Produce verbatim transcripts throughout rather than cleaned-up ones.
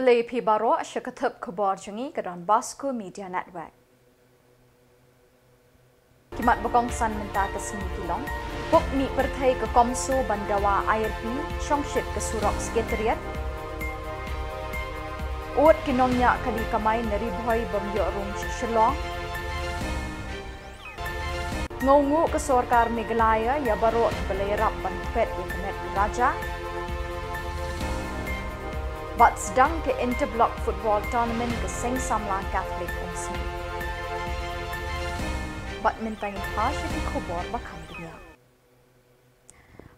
Khublei phi baroh sha ka thup khubor jong ngi ka Don Bosco Media Network. Ki mat ba kongsan mynta ka sngi ki long: Pok mih pyrthei ka CoMSO ban dawa ILP shongshit ka surok Secretariat. Ud ki nongñiah kali kamai na Ri Bhoi bym ïoh rung sha Shillong. Ngewbha ka sorkar Meghalaya ïa baroh kiba la ïarap ban peit ïa ka met u Raja. Bad sdang ka Interblock Football Tournament ka Seng Samla Catholic Umsning. Bad mynta ngin phai sha ki khubor ba kham bniah.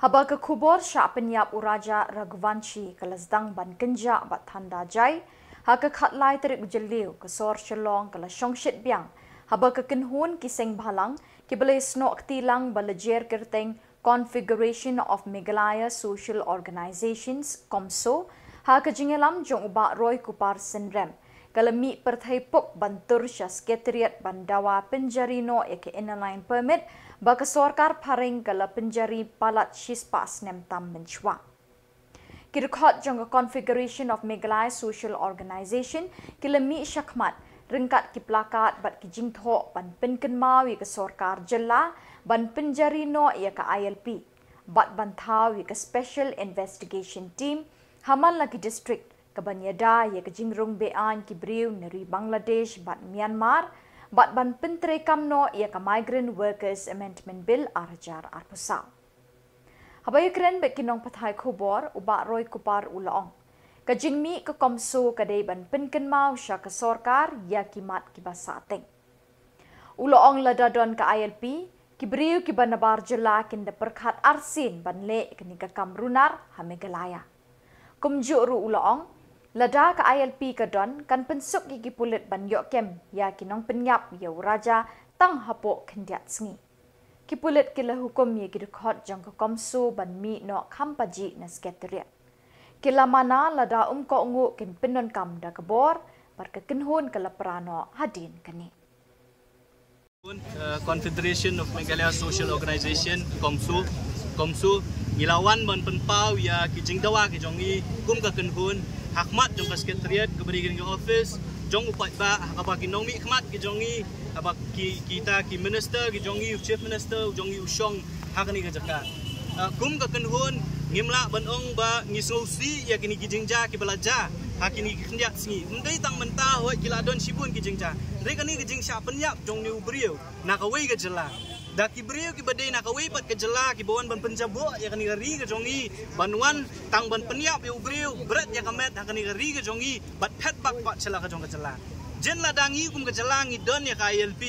Haba ka khubor shah pynïap u Raja Raghuvanshi ka la sdang ban kynjah bad thanda jai, ha ka khatlai tarik u Jylliew ka sor Shillong ka la shongshit biang haba ka kynhun ki seng bhalang kiba la snoh kti lang ba la jer kyrteng Confederation of Meghalaya Social Organisations, CoMSO, ha ka jingïalam jong u Bah Roy Kupar Synrem, ka la mih pyrthei pok ban tur sha Secretariat ban dawa pynjari noh ïa ka Inner Line Permit ba ka sorkar phareng ka la pynjari palat shispah snem tam mynshuwa. Ki dkhot jong ka Confederation of Meghalaya Social Organisation ki la mih shakhmat ryngkat ki placard bad ki jingthoh ban pynkynmaw ïa ka sorkar jylla ban pynjari noh ïa ka ILP bad ban thaw ïa ka Special Investigation Team ha man la ki district, kaban ïada ïa ka jingrung be-aiñ ki briew na ri Bangladesh bad Myanmar, bad ban pyntreikam noh ïa ka Migrant Workers Amendment Bill ar hajar arphew saw. Haba ïakren bad ki nongpathai khubor, u Bah Roy Kupar u la ong, ka jingmih ka CoMSO ka dei ban pynkynmaw sha ka sorkar ïa ki mat kiba sahteng. U la ong lada don ka ILP, ki briew kiba nabar jylla kin da pyrkhat arsien ban leh kane ka kam runar ha Meghalaya. Kumjuh ruh u la ong, lada ka ILP ka don, kan pynsuk ïa ki pulit ban ïoh kem ïa ki nongpynïap ïa u Raja tang hapoh khyndiat sngi. Ki pulit ki la hukum ïa ki dkhot jong ka CoMSO ban mih noh kham pajih na Secretariat. Ki la mana lada um kohnguh kin pyndonkam da ka bor, bad ka kynhun ka la pra noh hadien kane. Uh, Confederation of Meghalaya Social Organisation, CoMSO, CoMSO, ngi la wan ban pynpaw ïa ki jingdawa ki jong ngi kum ka kynhun ha khmat jong ka Secretariat kaba dei ka office jong u paidbah, ha kaba ki nongmihkhmat ki jong ngi, haba ki, kita ki minister ki jong ngi, u Chief Minister u jong ngi u shong ha kane ka jaka. Ah, kum ka kynhun ngim lah ban ong ba ngi sngewsih ïa kine ki jingjia kiba la jia ha kine ki khyndiat sngi. Ym dei tang mynta, hooid ki la don shibun ki jingjia. Hynrei kane ka jingshah pynïap jong une u briew na kawei ka jylla, da ki briew kiba dei na kawei pat ka jylla kiba wan ban pynjaboh ïa kane ka ri ka jong ngi, ban wan tang ban pynïap ïa u briew, bret ïa ka met ha kane ka ri ka jong ngi, bad phet bak pat sha la ka jong ka jylla. Jin lada ngi kum ka jylla ngi don ïa ka ILP,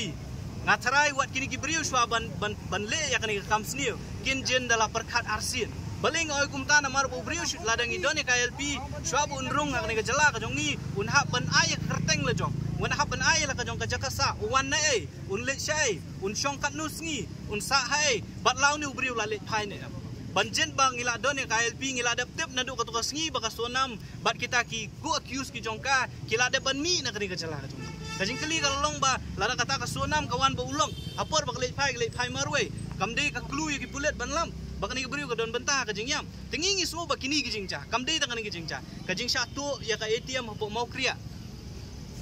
nga tharai wat kine ki briew shuwa ban, ban, ban leh ïa kane ka kam sniew, kin jin da la pyrkhat arsien. Balei nga ong kumta? Namar ba u briew shu-, lada ngi don ïa ka ILP, shuwa ba un rung ha kane ka jylla ka jong ngi, un hap ban ai ïa ka kyrteng la jong, un hap ban ai ïa la ka jong ka jaka sah, u wan na ei, un leit shaei, un shong katno sngi, un sah haei, bad la une u briew la leit phai ne em. Ban jin ba ngi la don ïa ka ILP, ngi la dep tip naduh kato ka sngi ba ka Sonam bad kita ki co-accused ki jong ka ki la dep ban mih na kane ka jylla ka jong ngi. Ka jingkylli ka la long ba lada kata ka Sonam ka wan bad u Long, ha por ba ka leit phai, ka leit phai marwei, kam dei ka clue ïa ki pulit ban lap ba kane ka briew ka don bynta ha ka jingïam? Te ngi ngi sngew ba kine ki jingjia, kam dei tang kane ki jingjia. Ka jingshah tuh ïa ka ATM hapoh Mawkriah,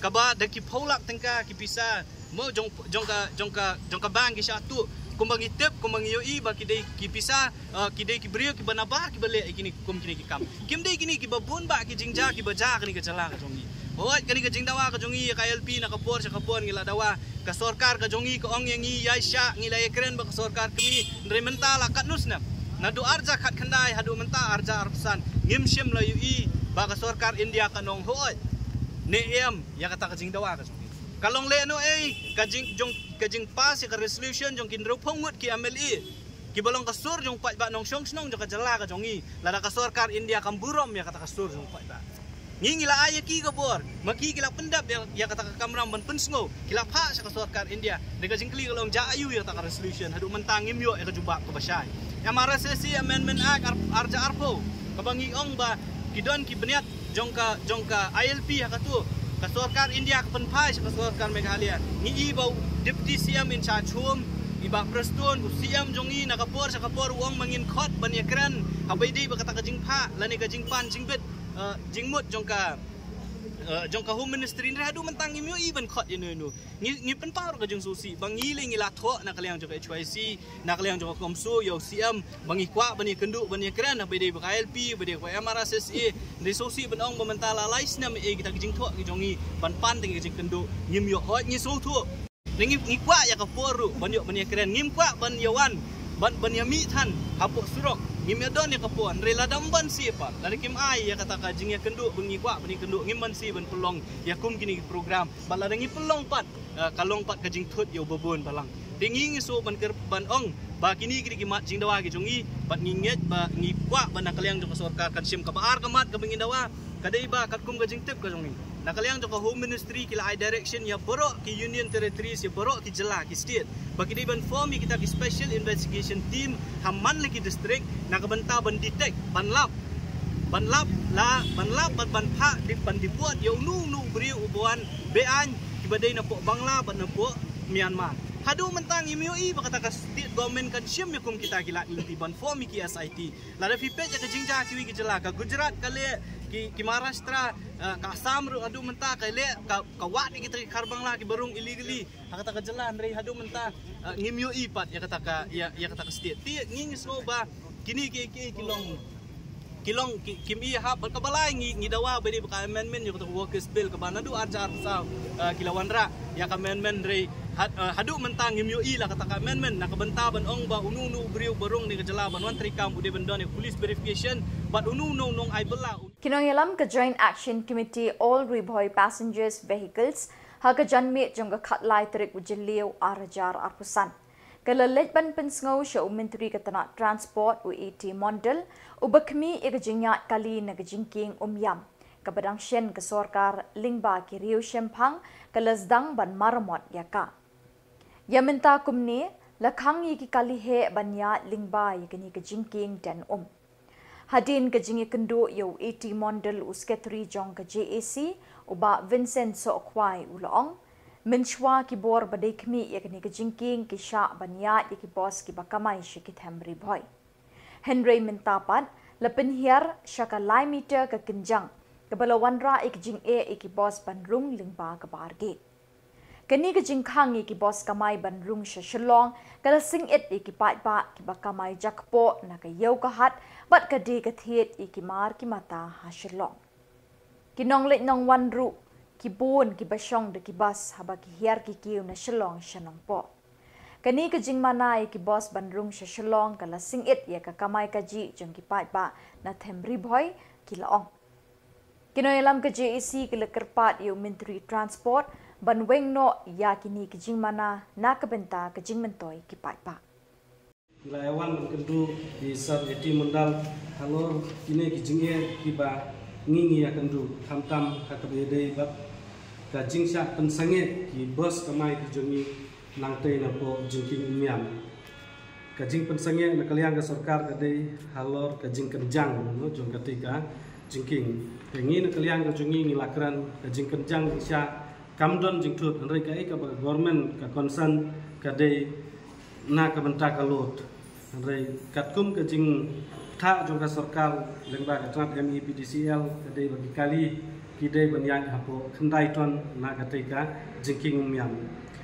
kaba da ki phew lak tyngka ki pisa, mo, jong, jong ka, jong ka, jong ka bank ki shah tuh. Kumba ngi tip, kumba ngi ïohi ba ki dei ki pisa, uh, ki dei ki briew kiba nabar kiba leh ïa kine, kum kine ki kam. Kim dei kine kiba bun bah ki jingjia kiba jia ha kane ka jylla ka jong ngi. Hooid, kane ka jingdawa ka jong ngi ïa ka ILP na ka por sha ka por ngi la dawa. Ka sorkar ka jong ngi ka ong ïa ngi ïai shah, ngi la ïakren bad ka sorkar kmie, hynrei mynta la katno snem? Naduh ar hajar khatkhyndai haduh mynta ar hajar arphew san, ngim shym la ïohi ba ka sorkar India kan ong hooid ne em ïa kata ka jingdawa ka jong ngi. Ka long lehnohei ka jing, jong, ka jingpass ïa ka resolution jong ki hynriewphew ngut ki MLA kiba long ka sur jong u paidbah, nongshong shnong jong ka jylla ka jong ngi, lada ka sorkar India kam burom ïa kata ka sur jong u paidbah? Ngi ngi la ai ïa ki ka bor, ma ki ki la pyndep ïa, ïa kata ka kamram ban pynsngew, ki la phah sha ka sorkar India. Te ka jingkylli ka long, jia aiu ïa kata ka resolution? Haduh mynta ngim ïoh ïa ka jubab kaba shai. MRSSA Amendment Act ar, ar hajar arphew, kaba ngi ong ba ki don ki bniat jong ka, jong ka ILP ha kato, ka sorkar India ka pynphai sha ka sorkar Meghalaya. Ngi i ba u Deputy CM in charge home, i Bah Prestone, u CM jong ngi, na ka por sha ka por u ong ba ngin khot ban ïakren haba ïadei bad kata ka jingphah lane ka jingpan jingbit, eh, jingmut jong ka, Uh, jong ka Home Ministry, hynrei haduh mynta ngim ïohi ban khot ïa uno uno. Ngi, ngi pynpaw ka jingsngewsih ba ngi lei ngi la thoh na ka liang jong ka H Y C, na ka liang jong ka CoMSO ïa u C M, ba ngi kwah ban ïakynduh ban ïakren, ba dei ba ka I L P, ba dei ka M R S S A. Ngi sngewsih ban ong ba mynta la lai snem ïa kita ki jingthoh ki jong ngi ban pan teng ki jingkynduh, ngim ïoh. Hooid, ngi sngewthuh. Ngi, ngi kwah ïa ka por ruh ban ïoh ban ïakren, ngim kwah ban ïa wan ban, ban ïa mih than hapoh surok. Ngim ïa don ïa ka por, hynrei lada ym banse pat, lada kim ai ïa kata ka jingïakynduh ba ngi kwah ban ïakynduh, ngim banse ban pynlong ïa kum kine ki program. Bad lada ngi pynlong pat, eh, ka long pat ka jingthut ïa u babun balang. Te ngi, ngi shu ban ker ban ong ba kine ki dei ki mat jingdawa ki jong ngi, bad ngi ngeit ba ngi kwah ba na ka liang jong ka sorkar kan shim. Kaba ar ka mat kaba ngin dawa ka dei ba katkum ka jingtip ka jong ngi, na ka liang jong ka Home Ministry ki la ai direction ïa baroh ki Union Territories, ïa baroh ki jylla, ki state, ba ki dei ban form ïa kita ki Special Investigation Team ha man la ki district, na ka bynta ban detect, ban lap, ban lap la, ban lap bad ban phah, dei ban deport ïa uno uno u briew uba wan beaiñ, kiba dei napoh Bangla bad napoh Myanmar. Haduh mynta ngim ïohi ba kata ka state government kan shim ïa kum kita ki lad lynti ban form ïa ki S I T. Lada phi peit ïa ka jingjia kiwei ki jylla, ka Gujarat ka leh, ki, ki Maharashtra, eh, ka Assam ruh haduh mynta ka leh, ka, ka wad ïa kita ki khar Bangla kiba rung illegally ha kata ka jylla, hynrei haduh mynta, eh, ngim ïohi pat ïa kata ka, ïa, ïa kata ka state. Te ngi, ngi sngew ba kine ki, ki, ki long, ki long, ki, kim ïahap. Bad kaba lai, ngi, ngi dawa ba dei ba ka amendment ïa kata ka Workers Bill kaba naduh arhajar arphew saw, eh, ki la wanrah ïa ka amendment, hynrei had-, eh, haduh mynta ngim ïohi la kata ka amendment, na ka bynta ban ong ba uno uno u briew ba rung ne ka jylla ban wan treikam u dei ban don ïa ka police verification bad uno uno u nongai bylla. Ki nongïalam ka Joint Action Committee All Ri Bhoi Passengers Vehicles ha ka janmiet jong ka khatlai tarik u Jylliew arhajar arphew san ka la leit ban pynsngew sha u Myntri ka tnat Transport u A T Mondal, uba khmih ïa ka jingïaid kali na ka jingkieng Umiam, kaba dang shen ka sorkar lyngba ki riew shemphang ka la sdang ban maramot ïa ka. Ïa mynta kumne, la khang ïa ki kali heh ban ïaid lyngba ïa kane ka jingkieng Dien Um. Hadien ka jingïakynduh ïa u A T Mondal, u Secretary jong ka J A C, u Bah Vincent Sohkhwai, u la ong, mynshuwa ki bor ba dei khmih ïa kane ka jingkieng ki shah ban ïaid ïa ki bos kiba kamai sha ki them Ri Bhoi. Hynrei mynta pat la pynhiar sha ka lai meter ka kynjang, kaba la wanrah ïa ka jingeh ïa ki bos ban rung lyngba ka bar gate. Kane ka jingkhang ïa ki bos kamai ban rung sha Shillong ka la sngewsih ïa ki paidbah kiba kamai jakpoh na ka ïew ka hat bad ka die ka thied ïa ki mar ki mata ha Shillong. Ki nongleit nongwan ruh ki bun kiba shong da ki bos haba ki hiar ki kiew na Shillong sha Nongpoh. Kane ka jingmana ïa ki bos ban rung sha Shillong ka la sngewsih ïa ka kamai kajih jong ki paidbah na them Ri Bhoi, ki la ong. Ki nongïalam ka J A C ki la kyrpad ïa u Myntri Transport ban weng noh ïa kine ki jingmana na ka bynta ka jingmyntoi ki paidbah. Ngi la ïawan ban kynduh ïa i Sir A T Mondal halor kine ki jingeh kiba ngi, ngi ïakynduh, khamtam ha kaba ïadei bad ka jingshah pynsangeh ki bos kamai ki jong ngi nangtei napoh jingkieng Umiam. Ka jingpynsangeh na ka liang ka sorkar ka dei halor ka jingkynjang, no, jong katei ka jingkieng. Te ngi na ka liang ka jong ngi ngi la kren ka jingkynjang jingshah kam don jingthut, hynrei kaei kaba ka government ka concern ka dei na ka bynta ka load. Hynrei katkum ka jingthoh jong ka sorkar lyngba ka tnat M E P D C L ka dei ba ki kali ki dei ban ïaid hapoh khyndai ton na katei ka jingkieng Umiam.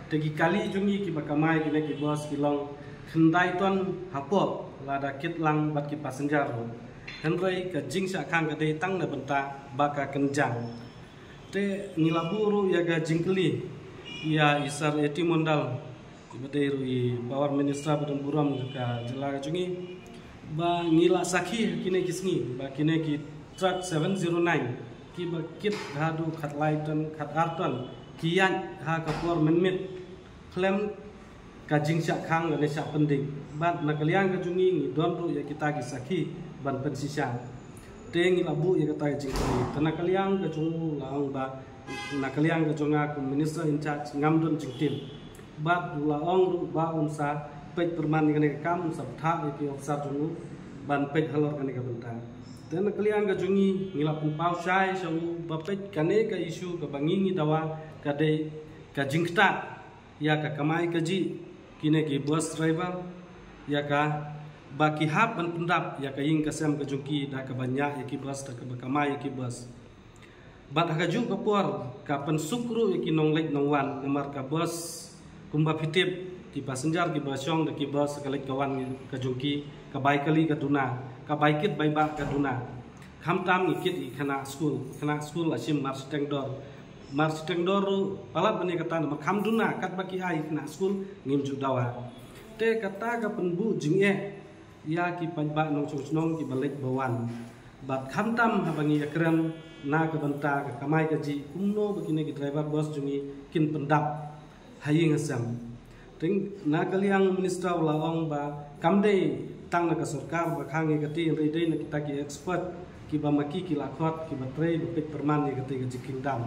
Te ki kali jong ngi kiba kamai kine ki bos ki long khyndai ton hapoh, lada kit lang bad ki passenger ruh. Hynrei ka jingshah khang ka dei tang na bynta ba ka kynjang. Te ngi la buh ruh ïa ka jingkylli ïa i Sir A T Mondal, iba dei ruh i Power Minister ba don burom ka jylla ka jong ngi, ba ngi la sakhi kine ki sngi ba kine ki truck seven zero nine kiba kit haduh khatlai ton, khatar ton ki ïaid ha ka por mynmiet khlem ka jingshah khang lane shah pynding. Bad na ka liang ka jong ngi ngi don ruh ïa kita ki sakhi ban pynshisha. Te ngi la buh ïa kata ka jingkylli. Te na ka liang ka jong u la ong ba na ka liang ka jong nga kum Minister in charge ngam don jingtip. Bad u la ong ruh ba un sa peit pyrman ïa kane ka kam, un sa bthah ïa ki officer jong u ban peit halor kane ka bynta. Te na ka liang ka jong ngi ngi la pynpaw shai sha u ba peit kane ka issue kaba ngi ngi dawa ka dei ka jingktah ïa ka kamai kajih kine ki bus driver, ïa kaba ki hap ban pyndap ïa ka ïing ka sem ka jong ki da kaba ñiah ïa ki bus, da kaba kamai ïa ki bus. Bad ha kajuh ka por ka pynsuk ruh ïa ki nongleit nongwan, namar ka bus kumba phi tip, ki passenger kiba shong da ki bus, ka leit ka wan ka jong ki, ka bai kali ka duna, ka bai kit bai bah ka duna. Khamtam ngi kit ïa ki khynnah skul, khynnah skul la shim mar shiteng dor. Mar shiteng dor ruh palat ban ïa kata, namar kham duna katba ki ai khynnah skul ngim ju dawa. Te kata ka pynbuh jingeh ïa ki paidbah nongshong shnong kiba leit ba wan. Bad khamtam haba ngi ïakren na ka bynta ka kamai kajih, kumno ba kine ki driver bus jong ngi kin pyndap ha ïing ha sem. Te na ka liang u minister u la ong ba kam dei tang na ka sorkar ba khang ïa kata, hynrei dei na kita ki expert kiba ma ki ki la khot, kiba trei ba peit pyrman ïa kata ka jingkieng dam.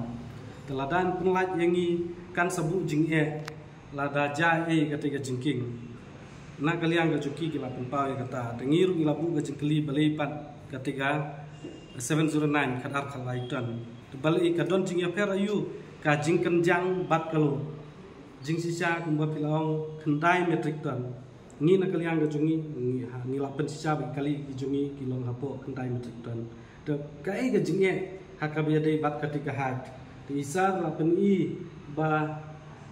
Te lada yn pynlait ïa ngi kan sa buh jingeh lada jia ei kata ka jingkieng. Na ka liang ka jong ki ki la pynpaw ïa kata. Te ngi ruh ngi la buh ka jingkylli balei pat kata ka seven zero nine khatar khatlai ton. Te balei ka don jingïapher aïu ka jingkynjang bad ka load. Jingshisha kumba phi la ong khyndai metric ton. Ngi na ka liang ka jong ngi, ngi, ha, ngi la pynshisha ba ki kali ki jong ngi ki long hapoh khyndai metric ton. Te kaei ka jingeh ha kaba ïadei bad kata ka height. Te i sir la pyni ba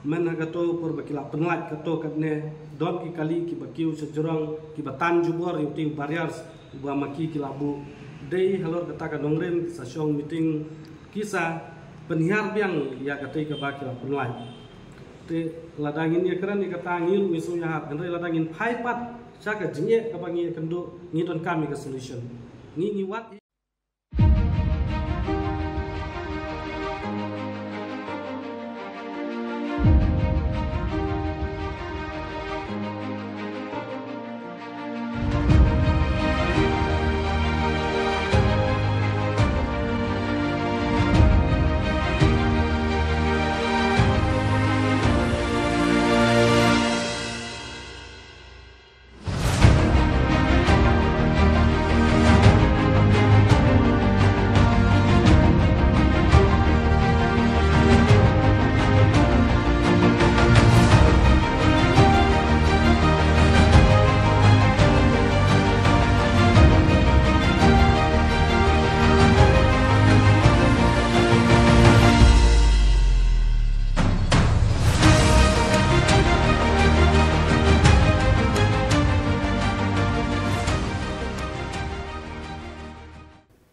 myn ha kato por ba ki la pynlait kato katne, don ki kali kiba kiew sha jrong, kiba tan jubor ïa uto u barriers uba ma ki ki la buh. Dei halor kata ka nongrim ki sa shong meeting, ki sa pynhiar biang ïa kata kaba ki la pynlait. Te lada ngin ïakren ïa kata ngi ruh ngi sngewbha, hynrei lada ngin phai pat sha ka jingeh kaba ngi ïakynduh, ngi donkam ïa ka solution. Ngi, ngi wad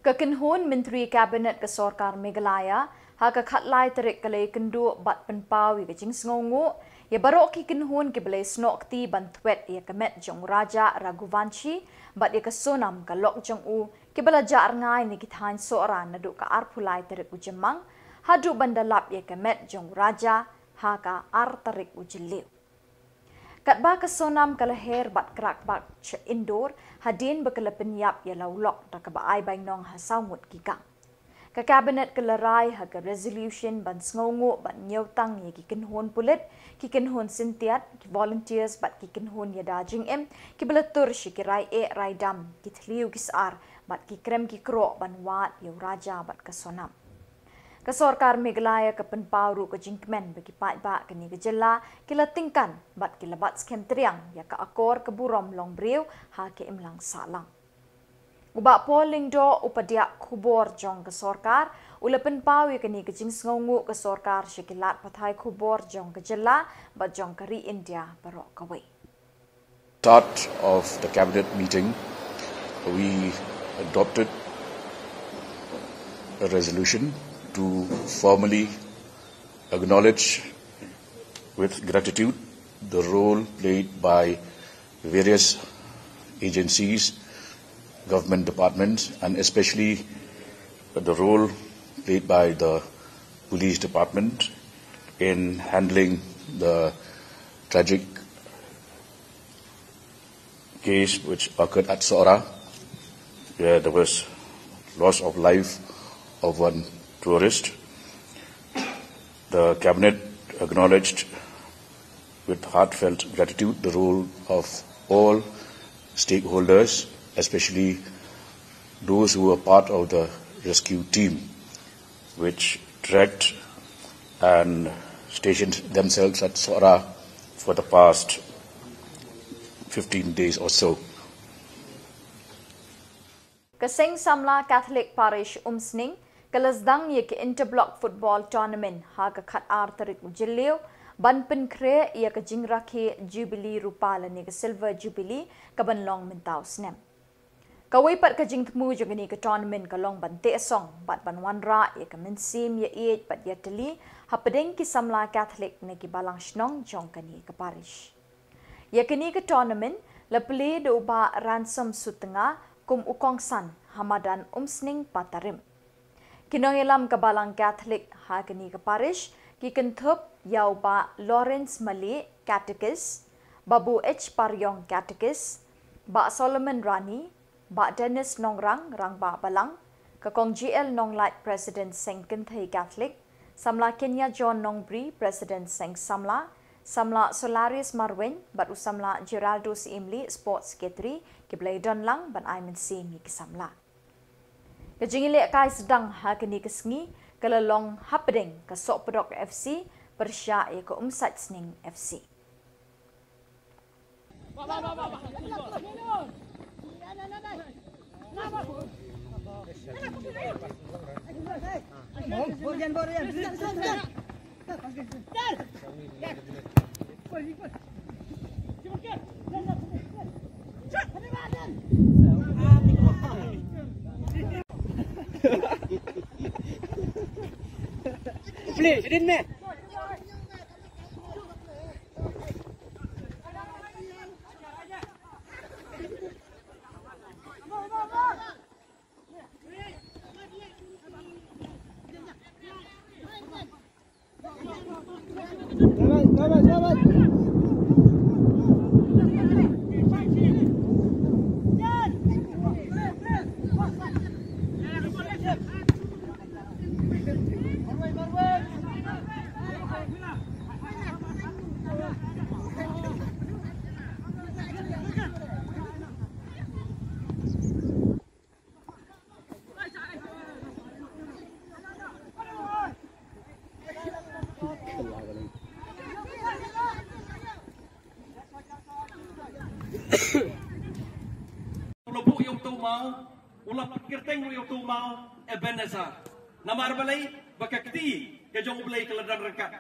Ka kynhun Myntri Cabinet ka Sorkar Meghalaya ha ka khatlai tarik ka la ïakynduh bad pynpaw ïa ka jingsngewnguh ïa baroh ki kynhun kiba la ïasnoh kti ban thwet ïa ka met jong u Raja Raghuvanshi bad ïa ka Sonam ka lok jong u, kiba la jah rngai na ki thaiñ Sohra naduh ka arphew lai tarik u Jymmang haduh ban da lap ïa ka met jong u Raja ha ka ar tarik u Jylliew. Katba ka Sonam ka la her bad krak bak sha Indore hadien ba ka la pynïap ïa la u lok da kaba ai bainong ha saw ngut ki gang. Ka Cabinet ka la rai ha ka resolution ban sngewnguh ban ñiewtang ïa ki kynhun pulit, ki kynhun syntiat, ki volunteers bad ki kynhun ïada jingim kiba la tur sha ki rai eh rai dam, ki thliew ki sar bad ki krem ki kroh ban wad ïa u Raja bad ka Sonam. Ka Sorkar Meghalaya ka pynpaw ruh ka jingkmen ba ki paidbah kane ka jylla ki la tyngkan bad ki la bat skhem triang ïa ka akor ka burom long briew ha ka imlang sahlang. U Bah Paul Lyngdoh, u padiah khubor jong ka sorkar, u la pynpaw ïa kane ka jingsngewnguh ka sorkar sha ki lad pathai khubor jong ka jylla bad jong ka ri India baroh kawei. Start of the cabinet meeting, we adopted a resolution to formally acknowledge with gratitude the role played by various agencies, government departments, and especially the role played by the police department in handling the tragic case which occurred at Sohra, where there was loss of life of one tourist. The cabinet acknowledged with heartfelt gratitude the role of all stakeholders, especially those who were part of the rescue team, which trekked and stationed themselves at Sohra for the past fifteen days or so. Ka Seng Samla Catholic Parish Umsning Ka la sdang ïa ka Interblock Football Tournament ha ka khatar tarik u Jylliew ban pynkhreh ïa ka jingrakhe Jubilee Rupa lane ka Silver Jubilee ka ban long mynta u snem. Kawei pat ka jingthmu jong kane ka tournament ka long ban teh song bad ban wanrah ïa ka mynsiem ïaieit bad ïatylli hapdeng ki samla Katholik na ki balang shnong jong kane ka parish. Ïa kane ka tournament la plie da u Bah Ransom Sutnga kum u kongsan ha madan Umsning Patarim. Ki nongïalam ka balang Katholik ha kane ka parish ki kynthup ïa u Bah Lawrence Mali, Catechist, Babu H Pariong, Catechist, Bah Solomon Rani, Bah Dennis Nongrang, Rangbah Balang, ka Kong G L Nonglait, President Seng Kynthei Katholik, Samla Kenya John Nongbri, President Seng Samla, Samla Solaris Marwein bad u Samla Geraldo Syiemlieh, Sports Secretary, ki ba la ïadon lang ban ai mynsiem ïa ki samla. Ka jingïalehkai sdang ha kane ka sngi ka la long hapdeng ka Sohpdok F C pyrshah ïa ka Umsaitsning F C. Play, didn't it? U la buh ïa uto u maw, u la pynkyrteng ruh ïa uto u maw Ebenezer. Namar balei? Ba ka kti ka jong U Blei ka la don ryngkat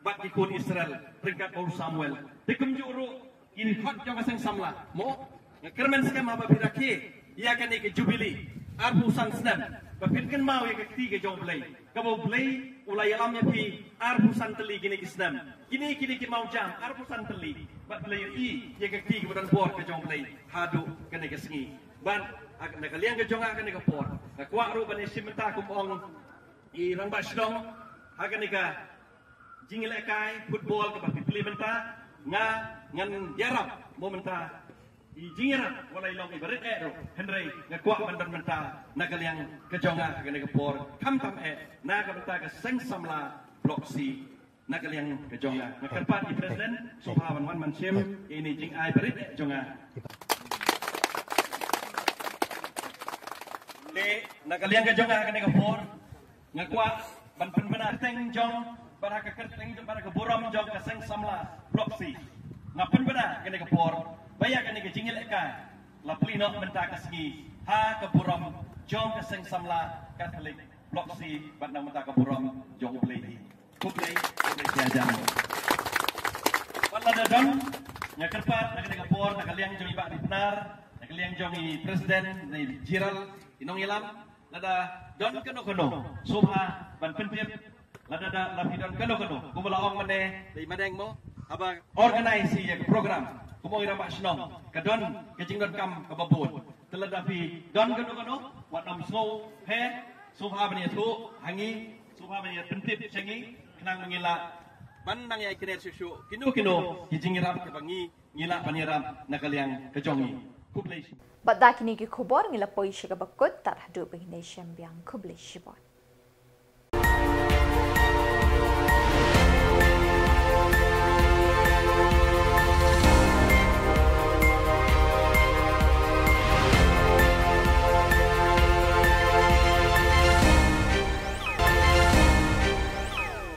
bad ki khun Israel, ryngkat bad u Samuel. Te kumjuh ruh ki khot jong ka seng samla, mo, nga kyrmen skhem haba phi rakhe ïa kane ka Jubilee arphew san snem, ba phin kynmaw ïa ka kti ka jong U Blei, kaba U Blei u la ïalam ïa phi arphew san tylli kine ki snem. Kine, kine ki mawjam arphew san tylli, bad U Blei u ïohi ïa ka kti kaba don bor ka jong U Blei haduh kane ka sngi. Bad ha, na ka liang ka jong nga ha kane ka por, nga kwah ruh ban ïashim bynta kum ong i rangbah shnong ha kane ka jingïalehkai football kaba phi plie mynta. Nga, ngan ïarap mo mynta i jingïarap wat la i long iba rit eh ruh, hynrei nga kwah ban don mynta na ka liang ka jong nga ha kane ka por, khamtam eh na ka bynta ka seng samla Block C. Na ka liang ka jong nga, nga kyrpad ïa i President sngewbha ban wan ban shim ïa ine i jingai barit jong nga. Te na ka liang ka jong nga ha kane ka por, nga kwah ban pynbna kyrteng jong, bad ha ka kyrteng jong, bad ha ka burom jong ka seng samla Block C, nga pynbna ha kane ka por ba ïa kane ka jingïalehkai la plie noh mynta ka sngi ha ka burom jong ka seng samla Katholik Block C bad na ka bynta ka burom jong U Blei hi. Khublei, khublei shihajar. Wat lada don, nga kyrpad na kane ka por na ka liang jong i Bah Ripnar, na ka liang jong i President, na i General, i nongïalam, lada don kano kano sngewbha ban pyntip, lada da, la phi don kano kano, kumba la ong mynne da i Madeng mo, haba organize ïa ka program, kumba ong i rangbah shnong, ka don ka jingdonkam kaba bun. Te lada phi don kano kano, wat nym sngew he, sngewbha ban ïathuh ha ngi, sngewbha ban ïa pyntip sha ngi, khnang ba ngin lah ban nang ïa kynnoh shuh shuh kino kino ki jingïarap kiba ngi, ngi lah ban ïarap na ka liang ka jong ngi. Khublei shibun. Bad da kine ki khubor ngi la poi sha kaba kut, tad haduh ba ngin ïashem biang, khublei shibun.